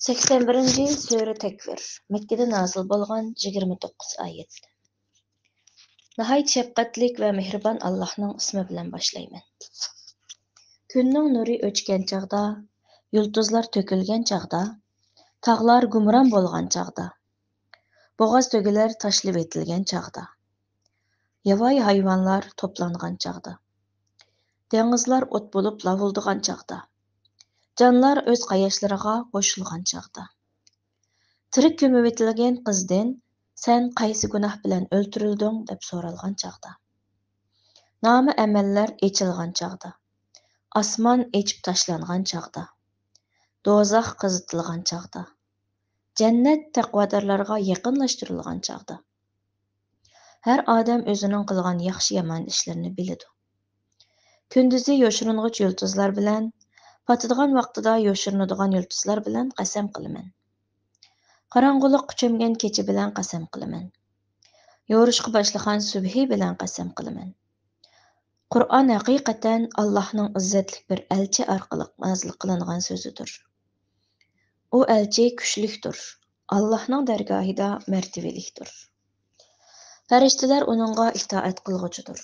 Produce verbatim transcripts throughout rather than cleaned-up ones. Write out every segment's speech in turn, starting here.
سەكسەن بىرىنچى سۈرە تەكۋىر. مەككىدە نازىل بولغان، يىگىرمە توققۇز ئايەت. ناھايىتى شەپقەتلىك ۋە مېھرىبان ئاللاھنىڭ ئىسمى بىلەن باشلايمەن. كۈننىڭ نۇرى ئۆچكەن چاغدا، يۇلتۇزلار تۆكۈلگەن چاغدا، تاغلار گۇمران بولغان چاغدا، بوغاز تۆگىلەر تاشلىۋېتىلگەن چاغدا، ياۋايى ھايۋانلار توپلانغان چاغدا، دېڭىزلار ئوت بولۇپ لاۋۇلدىغان چاغدا، جانلار ئۆز قاياشلىرىغا قوشۇلغان چاغدا، تىرىك كۆمۈۋېتىلگەن قىزدىن، «سەن قايسى گۇناھ بىلەن ئۆلتۈرۈلدۈڭ؟» دەپ سورالغان چاغدا، نامە ئەمەللەر ئېچىلغان چاغدا، ئاسمان ئېچىپ تاشلانغان چاغدا، دوزاخ قىزىتىلغان چاغدا، جەننەت تەقۋادارلارغا يېقىنلاشتۇرۇلغان چاغدا، ھەر ئادەم ئۆزىنىڭ قىلغان ياخشى-يامان ئىشلىرىنى بىلىدۇ. كۈندۈزى يوشۇرۇنغۇچ يۇلتۇزلار بىلەن، پاتىدىغان ۋاقتىدا يوشۇرۇنىدىغان يۇلتۇزلار بىلەن قەسەم قىلىمەن. قاراڭغۇلۇققا چۆمگەن كېچە بىلەن قەسەم قىلىمەن. يورۇشقا باشلىغان سۈبھى بىلەن قەسەم قىلىمەن. قۇرئان ھەقىقەتەن ئاللاھنىڭ ئىززەتلىك بىر ئەلچى ئارقىلىق نازىل قىلىنغان سۆزىدۇر. ئۇ ئەلچى كۈچلۈكتۇر، ئاللاھنىڭ دەرگاھىدا مەرتىۋىلىكتۇر. پەرىشتىلەر ئۇنىڭغا ئىتائەت قىلغۇچىدۇر.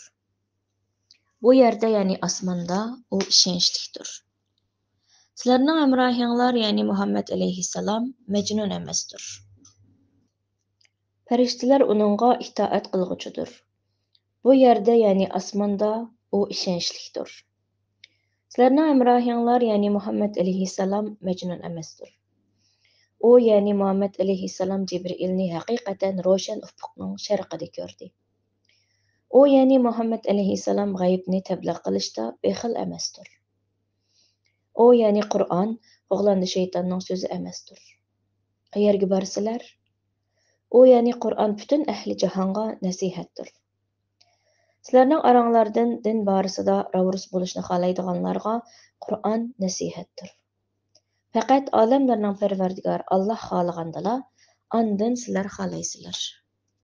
بۇ يەردە، يەنى ئاسماندا، ئۇ ئىشەنچلىكتۇر. سىلەرنىڭ ھەمراھىڭلار، يەنى مۇھەممەد ئەلەيھىسسالام، مەجنۇن ئەمەستۇر. پەرىشتىلەر ئۇنىڭغا ئىتائەت قىلغۇچىدۇر. بۇ يەردە، يەنى ئاسماندا، ئۇ ئىشەنچلىكتۇر. سىلەرنىڭ ھەمراھىڭلار، يەنى مۇھەممەد ئەلەيھىسسالام، مەجنۇن ئەمەستۇر. ئۇ، يەنى مۇھەممەد ئەلەيھىسسالام، جىبرىئىلنى ھەقىقەتەن روشەن ئۇپۇقنىڭ شەرقىدە كۆردى. ئۇ، يەنى مۇھەممەد ئەلەيھىسسالام، غەيىبنى تەبلىغ قىلىشتا بېخىل ئەمەستۇر. ئۇ، يەنى قۇرئان، ئوغلاندا شەيتاننىڭ سۆزى ئەمەستۇر. قەيەرگە بارىسىلەر؟ ئۇ، يەنى قۇرئان، پۈتۈن ئەھلى جاھانغا نەسىھەتتۇر. سىلەرنىڭ ئاراڭلاردىن دىن بارىسىدا راۋۇرۇس بولۇشنى خالايدىغانلارغا قۇرئان نەسىھەتتۇر. پەقەت ئالەملەرنىڭ پەرۋەردىگارى ئاللاھ خالىغاندىلا، ئاندىن سىلەر خالايسىلەر.